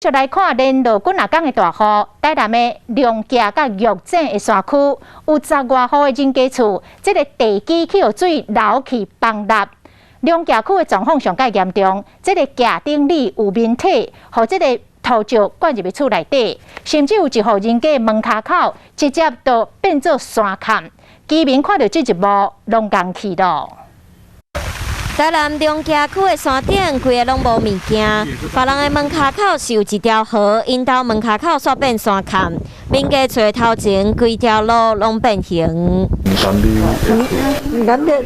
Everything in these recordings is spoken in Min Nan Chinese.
就來看連落幾若工的大雨，台南的龍崎佮玉井的山區有十外戶的人家厝，這个地基去予水流去崩塌。龍崎區的狀況上蓋嚴重，這个崎頂裡有民體，予這个土石灌入去厝內底，甚至有一戶人家門跤口直接就變做山崁，居民看著這一幕，攏戇去囉。台南龍崎區的山頂，規个攏無物件，別人的門跤口是有一條河，𪜶兜門跤口煞變山崁，民家厝的頭前規條路攏變形。毋敢咧，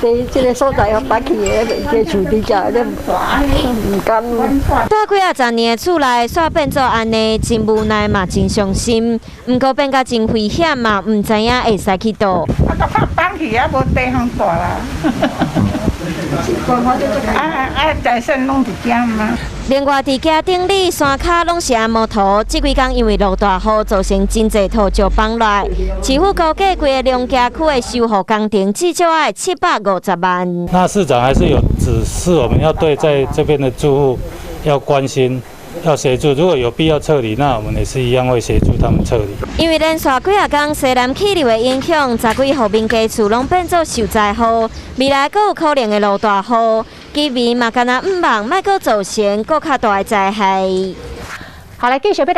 佇這个所在予拔去的，這厝佇遮咧，毋敢。住幾仔十年的厝內，煞變做按呢，真無奈嘛，真傷心。毋過變甲真危險嘛，毋知影會使去佗。啊，閣拍崩去啊，無地方蹛啦。啊啊！財產攏佇遮嘛。另外，佇崎頂裡山跤攏是紅毛土，這幾工因為落大雨，造成真濟土石崩落。市府估計，規个龍崎區的修復工程至少愛750萬。那市長還是有指示，我們要對在這邊的住戶要關心，要協助。如果有必要撤離，那我們也是一樣會協助他們撤離。因為連續幾仔工西南氣流的影響，十幾戶民家厝攏變做受災戶，未來閣有可能會落大雨，居民嘛敢若毋望，莫閣造成閣較大的災害。好，來繼續欲來。